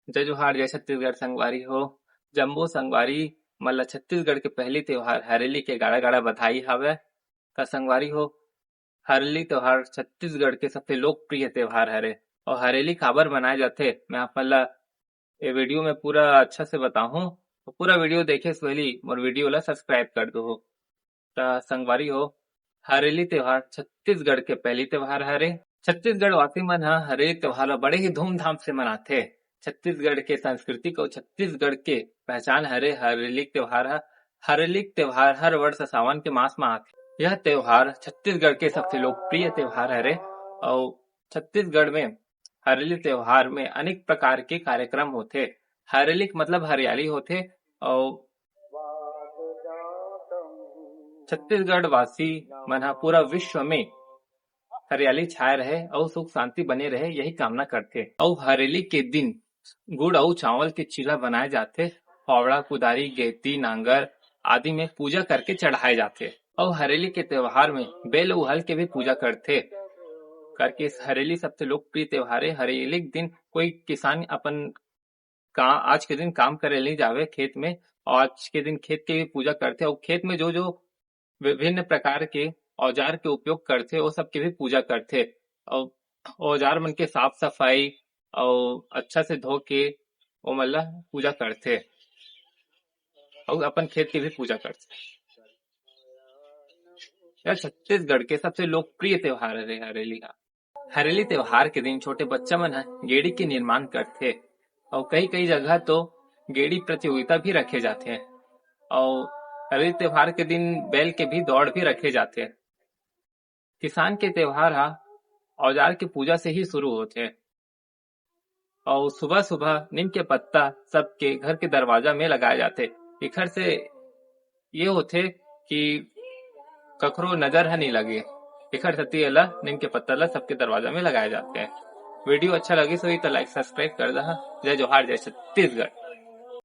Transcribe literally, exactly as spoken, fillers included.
जय जोहार, जय छत्तीसगढ़ संगवारी हो। जम्मो संगवारी मन ल छत्तीसगढ़ के पहली त्योहार हरेली के गाड़ा गाड़ा बधाई हावय। त संगवारी हो, हरेली त्योहार छत्तीसगढ़ के सबसे लोकप्रिय त्योहार हरे। और हरेली काबर मनाए जाथे, मैं आप मन ल ये वीडियो में पूरा अच्छा से बताहूं। तो पूरा वीडियो देखे से पहली मोर वीडियो ला सब्सक्राइब कर दो। त संगवारी हो, हरेली त्योहार छत्तीसगढ़ के पहली त्योहार हरे। छत्तीसगढ़ वासी मन ह हरेली त्योहार ला बड़े ही धूमधाम से मनाथे। छत्तीसगढ़ के सांस्कृतिक और छत्तीसगढ़ के पहचान हरे हरेली त्योहार ह। हरेली त्योहार हर वर्ष सावन के मास में आथे। यह त्योहार छत्तीसगढ़ के सबसे लोकप्रिय त्योहार हरे और छत्तीसगढ़ में हरेली त्योहार में अनेक प्रकार के कार्यक्रम होथे। हरेली के मतलब हरियाली होथे और छत्तीसगढ़ वासी मन ह पूरा विश्व में हरियाली छाए रहे और सुख शांति बने रहे, यही कामना करथे। और हरेली के दिन गुड़ और चावल के चीला बनाए जाथे। फावड़ा, कुदारी, गेती, नांगर आदि में पूजा करके चढ़ाए जाथे। और हरेली के त्योहार में बेल उहल के भी पूजा करथे। करके इस हरेली सबसे लोकप्रिय त्योहार है। हरेली के दिन कोई किसान अपन का, आज के दिन काम करे नहीं जावे खेत में, और आज के दिन खेत के भी पूजा करथे और खेत में जो जो विभिन्न प्रकार के औजार के उपयोग करथे, वो सब के भी पूजा करथे। और औजार मन के साफ सफाई और अच्छा से धो के ओमन ला पूजा करथे और अपन खेत के भी पूजा करथे। यह छत्तीसगढ़ के सबसे लोकप्रिय त्योहार हरे हरेली हा। हरेली त्योहार के दिन छोटे बच्चा मन ह गेड़ी के निर्माण करथे और कई कई जगह तो गेड़ी प्रतियोगिता भी रखे जाथे और हरेली त्योहार के दिन बैल के भी दौड़ भी रखे जाथे। किसान के त्योहार हा औजार के पूजा से ही शुरू होथे और सुबह सुबह नीम के पत्ता सबके घर के दरवाजा में लगाए जाथे। एखर से ये होथे कि कखरो नजर ह नहीं लगे, एखर सेती एला नीम के पत्ता ला सबके दरवाजा में लगाए जाथे। वीडियो अच्छा लगिस होही त लाइक सब्सक्राइब कर दहा। जय जोहार, जय छत्तीसगढ़।